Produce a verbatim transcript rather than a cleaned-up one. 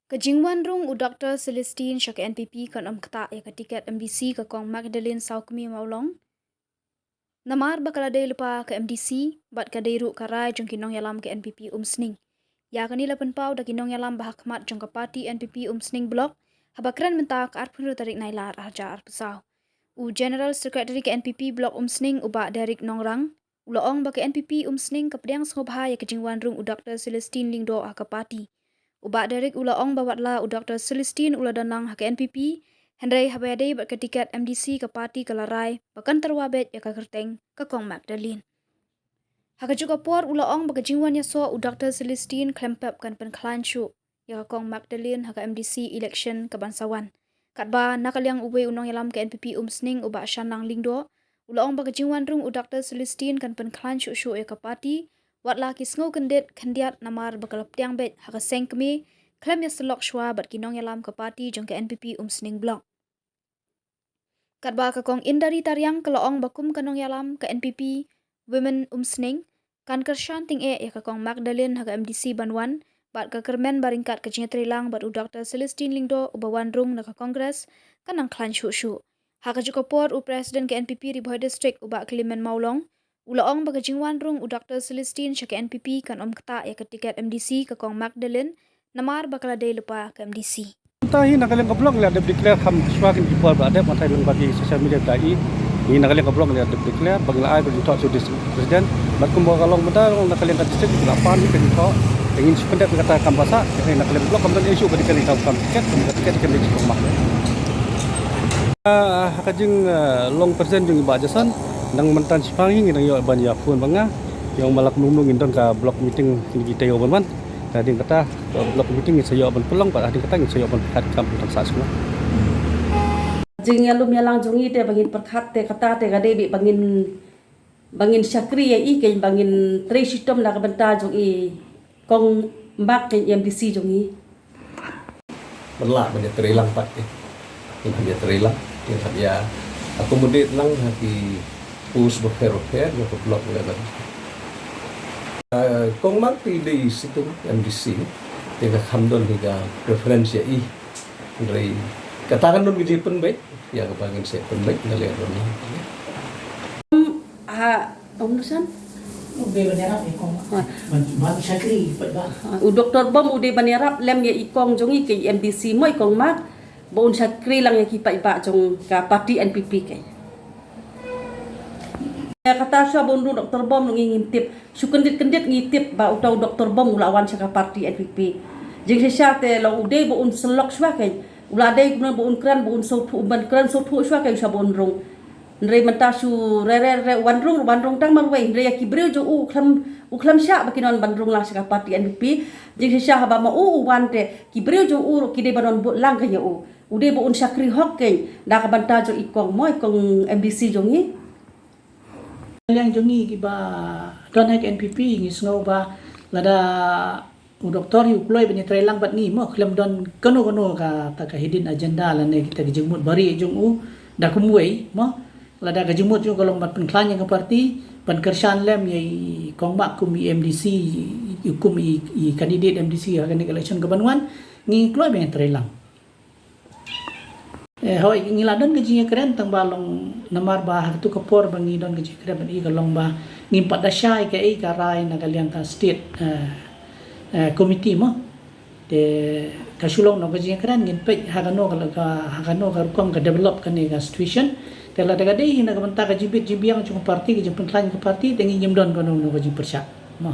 Ka jingwan rung u Doktor Celestine sha ka N P P kan ym ktah ïa ka tiket M D C ka Kong Magdalene Sawkmie Mawlong. Namar ba ka la dei lypa ka M D C bad ka dei ruh ka rai jong ki nongïalam ka N P P Umsning. Ïa kane la pynpaw da ki nongïalam ba ha khmat jong ka party N P P Umsning Block haba kren mynta ka arphew tarik Nailar arhajar arphew saw. U General Secretary ka N P P Block Umsning u Bah Derek Nongrang u la ong ba ka N P P Umsning ka pdiang sngewbha ïa ka jingwan rung u Doktor Celestine Lyngdoh ha ka party. U Bah Derek u la ong ba watla u Doktor Celestine u la don lang ha ka N P P, hynrei haba ïadei bad ka tiket M D C ka party ka la rai ba kan tyrwa beit ïa ka kyrteng ka Kong Magdalene. Ha kajuh ka por u la ong ba ka jingwan ïasoh u Doktor Celestine khlem pep kan pynkhlaiñ shuh ïa ka Kong Magdalene ha ka M D C election ka ban sa wan. Katba na ka liang uwei u nongïalam ka N P P Umsning u Bah Shanlang Lyngdoh u la ong ba ka jingwan rung u Doktor Celestine kan pynkhlaiñ shuh shuh ïa ka party, watla ki sngew kyndit khyndiat namar ba ka la pdiang beit ha ka seng kmie khlem ïasyllok shuwa bad ki nongïalam ka party jong ka N P P Umsning Block. Katba ka Kong Indari Tariang ka la ong ba kum ka nongïalam ka N P P Women Umsning kan kyrshan tyngeh ïa ka Kong Magdalene ha ka M D C ban wan bad ka kyrmen ba ryngkat ka jingïatreilang bad u Doktor Celestine Lyngdoh uba wan rung na ka Congress kan nang khlaiñ shuh shuh. Ha kajuh ka por u President ka N P P Ri Bhoi District u Bah Clement Mawlong u la ong ba ka jingwan rung u Doktor Celestine sha ka N P P kan ym ktah ïa ka tiket M D C ka Kong Magdalene namar ba ka la dei lypa ka M D C. Mynta hi na ka liang ka block ngi la dep declare kham shuwa kine ki por ba la dep, mynta hi lyngba ki social media ta i. Hi na ka liang ka block ngi la dep declare ba ngi la ai ka jingthoh sha u district president. Bad kumba ka long mynta long na ka liang ka district ngi la pan hi ka jingthoh. Te ngin shu pyndep ïa kata kam ba sah, te hi na ka liang ka block kam don issue ba dei ka liang ka kam tiket, kam ka tiket kan dei jingkong mah. Ah, ha ka jing, ah, long present jong i Bah Jason, nang mynta shiphang hi ngi nang ïoh ban ïa phone ba nga. Ïa ong ba la kumno ngin don ka block meeting kine ki taïew ban wan. Te hadien kata ka block meeting ngin sa ïoh ban pynlong bad hadien kata ngin sa ïoh ban pyrkhat kam tang sah shuwa. Jingïalum ïalang jong ngi te ba ngin pyrkhat te kata te ka dei beit ba ngin, ba ngin shakri ïa i, keiñ ba ngin trei shitom na ka bynta jong i Kong Mak keiñ M D C jong ngi. Ban lah ban ïatreilang pat, keiñ ban ïatreilang, keiñ ban ïa accommodate lang ha ki post bapher bapher jong ka block level. Ah, Kong Mak te i dei sitting M D C, te ka kham don hi ka preference ïa i. Hynrei kata kan don ka jingpynbeit ïa kaba ngin sa pynbeit na ka liang jong ngi. Ha, Ong Dusan? U dei ban ïarap ïa i Kong. Ah. Ban, ban shakri pat ba. Ah, u Doktor Bom u dei ban ïarap lem ïa i Kong jong ngi keiñ M D C mo i Kong Mak, ba un shakri lang ïa ki paidbah jong ka party N P P keiñ. Ïa kata shuwa ba un rung Doktor Bom ngi ngim tip. Shu kyndit kyndit ngi tip ba uta u Doktor Bom u la wan sha ka party N P P. Jingshisha te long u dei ba un syllok shuwa keiñ. U la dei kumno ba un kren, ba un sngewthuh, ban kren sngewthuh shuwa keiñ shuwa ba un rung. Hynrei mynta shu re re re wan rung, wan rung tang marwei. Hynrei ïa ki briew jong u u khlem, u khlem shah ba kin wan ban rung lang sha ka party N P P. Jingshisha haba ma u u wan te ki briew jong u ruh ki dei ban wan bud lang keiñ ïa u. U dei ba un shakri hok keiñ na ka bynta jong i Kong mo i Kong M D C jong ngi. Liang jong ngi kiba don ha ka N P P ngi sngew ba lada u doktor hi u kloi ban ïatreilang bad ngi mo, khlem don kano kano kata ka hidden agenda lane kita ki jingmut barieh jong u da kumwei mo. Lada ka jingmut jong u ka long ban pynkhlaiñ ïa ka party, ban kyrshan lem ïa i Kong Mak kum i M D C, kum i, i candidate M D C ha kane ka election ka ban wan, ngi kloi ban ïatreilang. Eh, hooid, ngi la don ka jingïakren tang ba long namar ba ha katu ka por ba ngi don ka jingïakren bad i ka long ba ngim pat da shai kaei ka rai na ka liang ka state, eh, eh, committee mo. Te ka shu long noh ka jingïakren, ngin peit ha kano ka, ka, ha kano ka rukom ka develop kane ka situation. Te lada ka dei hi na ka bynta ka jingbit jingbiang jong ka party, ka jingpynkhlaiñ ka party, te ngi ngim don kano kano ka jingpyrshah mo.